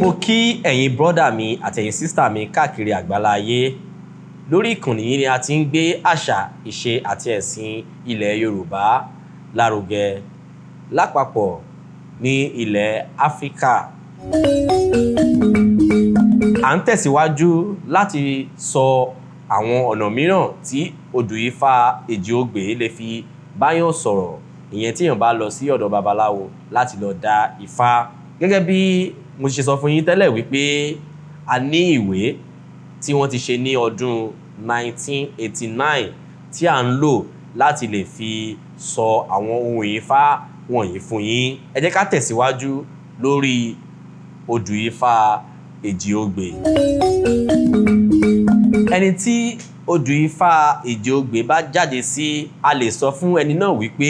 Mo kí ẹ̀yin brọ́dà mi àtẹ̀yin sísítà mi káàkiri àgbálá ayé. Lórí ìkànnì yìí ni a ti ń gbé àṣà, ìṣe àti ẹ̀sìn ilẹ̀ Yorùbá lárugẹ lápapọ̀ ní ilẹ̀ Áfíríkà. À ń tẹ̀síwájú láti sọ àwọn ọ̀nà mìíràn tí odù Ifá Èjì Ogbè lè fi báyàn sọ̀rọ̀, ìyẹn tí èèyàn bá lọ sí ọ̀dọ̀ babaláwo láti lọ dá Ifá. Gẹ́gẹ́ bí mo ṣe sọ fún yín tẹ́lẹ̀ wípé a ní ìwé tí wọ́n ti ṣe ní ọdún 1989 tí à ń lò láti lè fi sọ àwọn ohun Ifá wọ̀nyí fún yín. Ẹ jẹ́ ká tẹ̀síwájú lórí odù Ifá Èjì Ogbè. Ẹni tí odù Ifá Èjì Ogbè bá jáde sí, a lè sọ fún ẹni náà wípé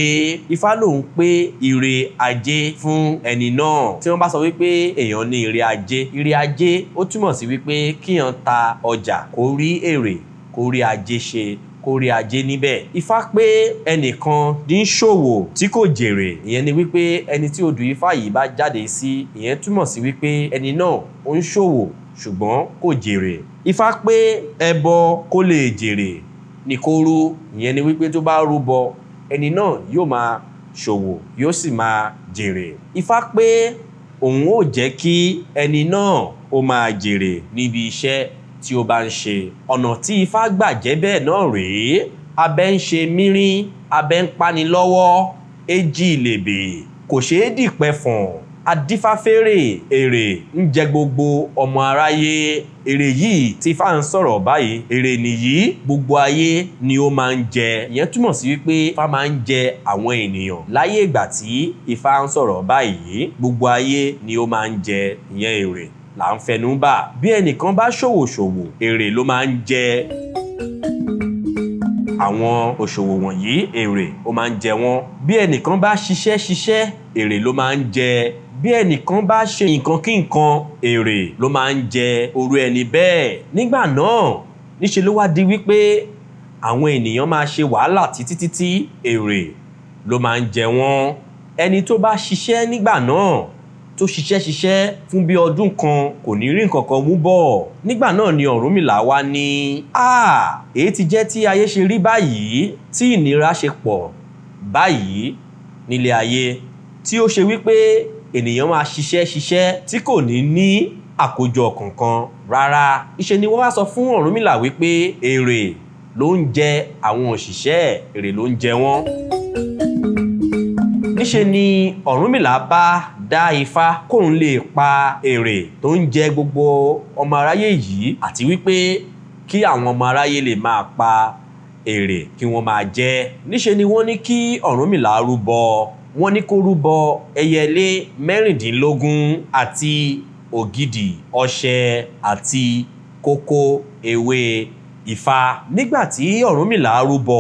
Ifá lòun pé ire ajé fún ẹni náà. Tí wọ́n bá sọ wípé èèyàn ní ire ajé, ire ajé ó túmọ̀ sí wípé kíyàn ta ọjà kó rí èrè, kó rí ajé ṣe, kó rí ajé níbẹ̀. Ifá pé ẹnìkan ní ṣòwò tí kò jèrè, ìyẹn ni wípé ẹni tí odù Ifá yìí bá jáde sí, ìyẹn túmọ̀ sí wípé ẹni náà ó ń ṣòwò ṣùgbọ́n kò jèrè. Ifá pé ẹbọ kó lè jèrè ní kó rú, ìyẹn ni wípé tó bá rúbọ, ẹni náà yóò máa ṣòwò, yóò sì máa jèrè. Ifá pé òun ó jẹ́ kí ẹni náà ó máa jèrè níbi iṣẹ́ tí ó bá ń ṣe. Ọ̀nà tí Ifá gbà jẹ́ bẹ́ẹ̀ náà rèé. Abẹ ń ṣe mírín, abẹ ń pani lọ́wọ́, èjì lèbè, kò ṣeé dìpẹ̀fọ̀n, adífáférè, èrè ń jẹ gbogbo ọmọ aráyé. Èrè yìí tí Ifá ń sọ̀rọ̀ báyìí, èrè nìyí gbogbo ayé ni ó máa ń jẹ. Ìyẹn túmọ̀ sí wípé Ifá máa ń jẹ àwọn ènìyàn. Láyé ìgbà tí Ifá ń sọ̀rọ̀ báyìí, gbogbo ayé ni ó máa ń jẹ, ìyẹn èrè là ń fẹnu bà. Bí ẹnìkan bá ṣòwò ṣòwò, èrè ló máa ń jẹ. Àwọn òṣòwò wọ̀nyí, èrè ó máa ń jẹ wọ́n. Bí ẹnìkan bá ṣiṣẹ́ ṣiṣẹ́, èrè ló máa ń jẹ. Bí ẹnìkan bá ṣe nǹkan kí nǹkan, èrè ló máa ń jẹ orú ẹni bẹ́ẹ̀. Nígbà náà, níṣe ló wá di wípé àwọn ènìyàn máa ṣe wàhálà títí títí, èrè ló máa ń jẹ wọ́n. Ẹni tó bá ṣiṣẹ́ nígbà náà, tó ṣiṣẹ́ ṣiṣẹ́ fún bí ọdún kan, kò ní rí nǹkan kan mú bọ̀. Nígbà náà ni Ọ̀rúnmìlà wá ní, èyí ti jẹ́ tí ayé ṣe rí báyìí, tí ìnira ṣe pọ̀ báyìí nílé ayé, tí ó ṣe wípé ènìyàn máa ṣiṣẹ́ ṣiṣẹ́ tí kò ní ní àkójọ kankan rárá. Ìṣe ni wọ́n wá sọ fún Ọ̀rúnmìlà wípé èrè ló ń jẹ àwọn òṣìṣẹ́, èrè ló ń jẹ wọ́n. Níṣe ni Ọ̀rúnmìlà bá dá Ifá kóun lè pa èrè tó ń jẹ gbogbo ọmọ aráyé yìí, àti wípé kí àwọn ọmọ aráyé lè máa pa èrè kí wọ́n máa jẹ. Níṣe ni wọ́n ní kí Ọ̀rúnmìlà rúbọ. Wọ́n ní kó rúbọ ẹyẹlé 16 àti ògidì ọṣẹ àti kókó ewé Ifá. Nígbà tí Ọ̀rúnmìlà rúbọ,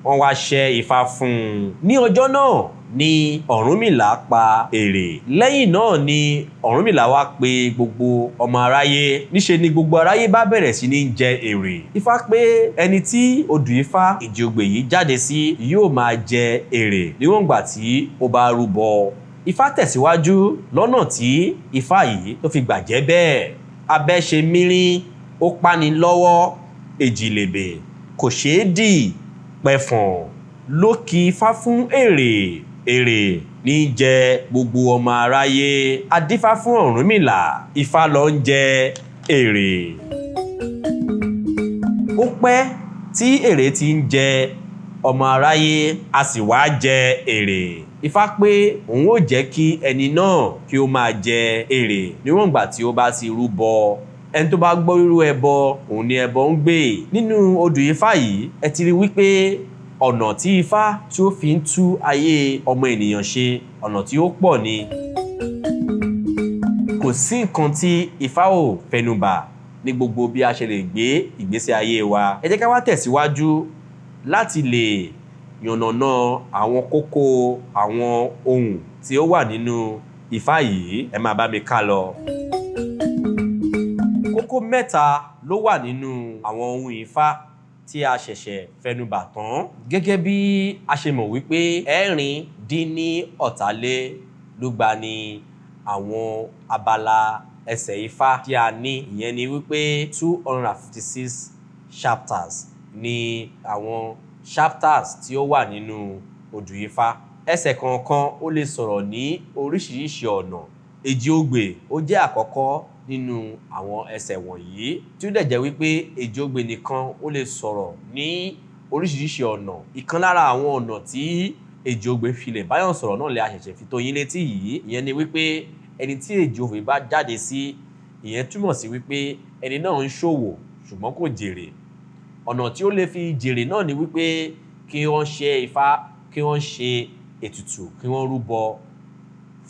wọ́n wá ṣẹ́ Ifá fún un. Ní ọjọ́ náà ni Ọ̀rúnmìlà pa èrè. Lẹ́yìn náà ni Ọ̀rúnmìlà wá pe gbogbo ọmọ aráyé. Níṣe ni gbogbo aráyé bá bẹ̀rẹ̀ sí ní jẹ èrè. Ifá pé ẹni tí odù Ifá Èjì Ogbè yìí jáde sí yóò máa jẹ èrè níwọ̀n ìgbà tí ó bá rúbọ. Ifá tẹ̀síwájú lọ́nà tí Ifá yìí tó fi gbà jẹ́ bẹ́ẹ̀. Abẹ ṣe mírín, ó pani lọ́wọ́, èjì lèbè, kò ṣeé dì pẹ̀fọ̀n, ló kí Ifá fún èrè, èrè ní jẹ gbogbo ọmọ aráyé. Adífá fún Ọ̀rúnmìlà, Ifá ló ń jẹ èrè. Ó pẹ́ tí èrè ti ń jẹ ọmọ aráyé, a sì wá jẹ èrè. Ifá pé òun ó jẹ́ kí ẹni náà kí ó máa jẹ èrè níwọ̀n ìgbà tí ó bá ti rúbọ. Ẹni tó bá gbọ́ rírú ẹbọ, òun ni ẹbọ ń gbè. Nínú odù Ifá yìí, ẹ ti rí wípé ọ̀nà tí Ifá tí ó fi ń tú ayé ọmọ ènìyàn ṣe, ọ̀nà tí ó pọ̀ ni. Kò sí nǹkan tí Ifá ò fẹnubà ní gbogbo bí a ṣe lè gbé ìgbésí ayé wa. Ẹ jẹ́ ká wá tẹ̀síwájú láti lè yànnàná àwọn kókó àwọn ohun tí ó wà nínú Ifá yìí. Ẹ máa bá mi ká lọ. Kókó mẹ́ta ló wà nínú àwọn ohun Ifá. Tí a ṣẹ̀ṣẹ̀ fẹnubà tán, gẹ́gẹ́ bí a ṣe mọ̀ wípé ọ̀tàlénígba ni àwọn abala ẹsẹ̀ Ifá tí a ní, ìyẹn ni wípé 256 chapters ni àwọn chapters tí ó wà nínú odù Ifá. Ẹsẹ̀ kọ̀ọ̀kan ó lè sọ̀rọ̀ ní oríṣiríṣi ọ̀nà. Èjì Ogbè, ó jẹ́ àkọ́kọ́ nínú àwọn ẹsẹ̀ wọ̀nyí, tí ó dẹ̀ jẹ́ wípé Èjì Ogbè nìkan ó lè sọ̀rọ̀ ní oríṣiríṣi ọ̀nà. Ìkan lára àwọn ọ̀nà tí Èjì Ogbè fi lè báyàn sọ̀rọ̀ náà lè a ṣẹ̀ṣẹ̀ fi tó yín létí yìí. Ìyẹn ni wípé ẹni tí Èjì Ogbè bá jáde sí, ìyẹn túmọ̀ sí wípé ẹni náà ń ṣòwò ṣùgbọ́n kò jèrè. Ọ̀nà tí ó lè fi jèrè náà ni wípé kí wọ́n ṣe Ifá, kí wọ́n ṣe ètùtù, kí wọ́n rúbọ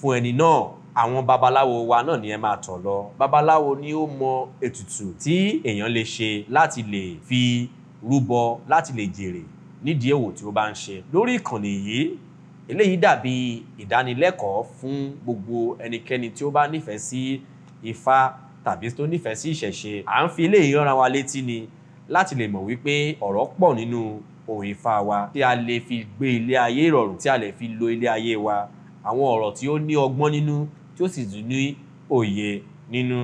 fún ẹni náà. Àwọn babaláwo wa náà ni ẹ máa tọ̀ lọ. Babaláwo ni ó mọ ètùtù tí èèyàn lè ṣe láti lè fi rúbọ, láti lè jèrè nídìí òwò tí ó bá ń ṣe. Lórí ìkànnì yìí, eléyìí dàbí ìdánilẹ́kọ̀ọ́ fún gbogbo ẹnikẹ́ni tí ó bá nífẹ̀ẹ́ sí Ifá tàbí tó nífẹ̀ẹ́ sí ìṣẹ̀ṣe. À ń fi eléyìí rán wa létí ni láti lè mọ̀ wípé ọ̀rọ̀ pọ̀ nínú ohun Ifá wa tí a lè fi gbé ilé ayé ìrọ̀rùn, tí a lè fi lo ilé ayé wa, àwọn ọ̀rọ̀ tí ó ní ọgbọ́n nínú, tí ó sì tún ní òye nínú.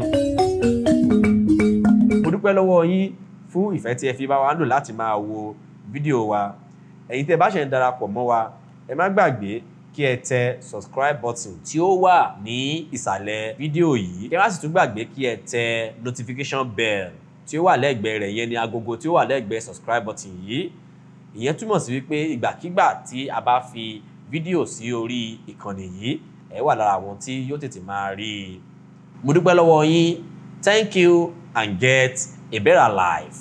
Mo dúpẹ́ lọ́wọ́ yín fún ìfẹ́ tí ẹ fi bá wa lò láti máa wo fídíò wa. Ẹ̀yin tí ẹ bá ṣẹ̀ ń darapọ̀ mọ́ wa, ẹ má gbàgbé kí ẹ tẹ subscribe button tí ó wà ní ìsàlẹ̀ fídíò yìí. Kí ẹ má sì tún gbàgbé kí ẹ tẹ notification bell tí ó wà lẹ́gbẹ̀ẹ́ rẹ̀, yẹn ni agogo tí ó wà lẹ́gbẹ̀ẹ́ subscribe button yìí. Ìyẹn túmọ̀ sí wípé ìgbàkígbà tí a bá fi fídíò sí orí ìkànnì yìí, ẹ wà lára àwọn tí yóò tètè máa rí i. Mo dúpẹ́ lọ́wọ́ yín. Thank you and get a better life.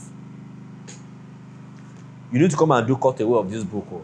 You need to come and do cut away of this book o.